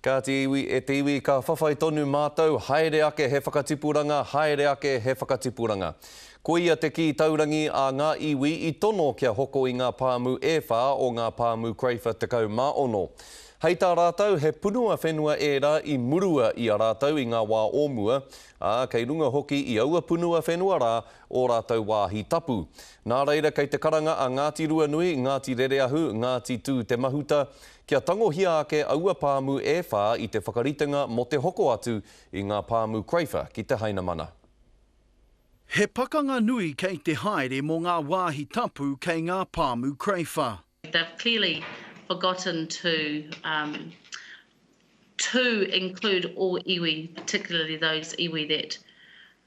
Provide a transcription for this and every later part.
Kāti iwi, e te iwi, ka whawhai tonu mātou, haere ake he whakatipuranga, haere ake he whakatipuranga. Koia te kī taurangi a ngā iwi i tono kia hoko i ngā pāmu e whā o ngā pāmu Craifer 16. Hei tā rātou, he punua whenua ērā i murua i a rātou i ngā wā o mua, ā, kei runga hoki i aua punua whenua rā ō rātou wāhi tapu. Nā reira kei te karanga a Ngāti Ruanui, Ngāti Rereahu, Ngāti Tū Te Mahuta, kia tangohia ake aua pāmu e whā i te whakaritenga mō te hoko atu i ngā pāmu Craifer ki te Hainamana. He pakanga nui kei te haere mō ngā wāhi tapu kei ngā pāmu Craifer. They've clearly forgotten to um to include all iwi, particularly those iwi that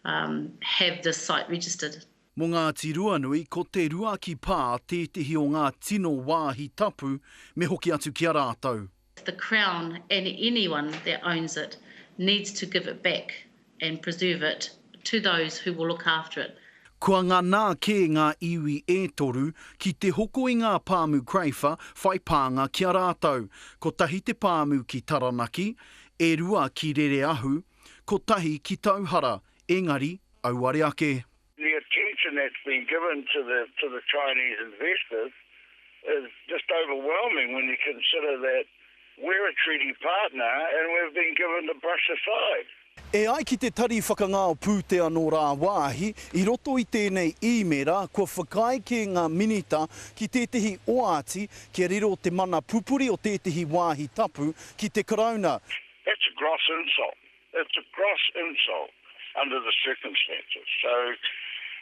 um have this site registered. Mō Ngāti Ruanui, ko Te Ruaki Pā tētehi o ngā tino wāhi tapu me hoki atu ki a rātou. The Crown and anyone that owns it needs to give it back and preserve it to those who will look after it. Kua ngana kē ngā iwi e toru ki te hoko i ngā pāmu Craifer whai pānga ki a rātou, kotahi te pāmu ki Taranaki, e rua ki Rereahu, kotahi ki Tauhara, engari auare ake. The attention that's been given to the to the Chinese investors is just overwhelming when you consider that we're a treaty partner and we've been given the brush aside. E ai ki te Tari Whakangao Pūtea nō Rāwāhi, i roto i tēnei īmēra kua whakaae kē ngā Minita ki tētehi oati kia riro te mana pupuri o tētehi wāhi tapu ki te Karauna. That's a gross insult. It's a gross insult under the circumstances. So,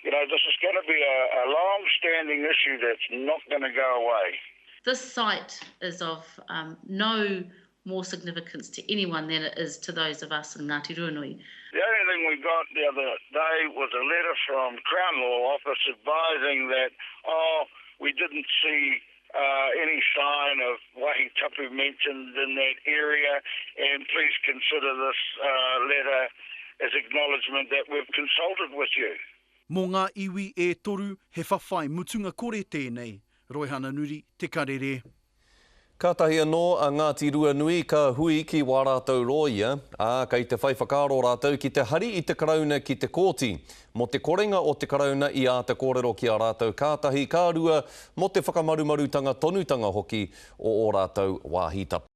you know, this is going to be a, a long-standing issue that's not going to go away. This site is of um, no more significance to anyone than it is to those of us in Ngāti Ruanui. The only thing we got the other day was a letter from Crown Law Office advising that, oh, we didn't see uh, any sign of wahi tapu mentioned in that area, and please consider this uh, letter as acknowledgement that we've consulted with you. Mō ngā iwi e toru, he whawhai mutunga kore tēnei. Roihana Nuri, Te Karere. Kātahi anō a Ngāti Ruanui ka hui ki wā rātou rōia, ā, kei te whai whakaaro rātou ki te hari i te Karauna ki te kōti, mō te korenga o te Karauna i āta kōrero ki a rātou ka tahi, ka rua, mō te whakamarumarutanga tonutanga hoki o ō rātou wāhi tapu.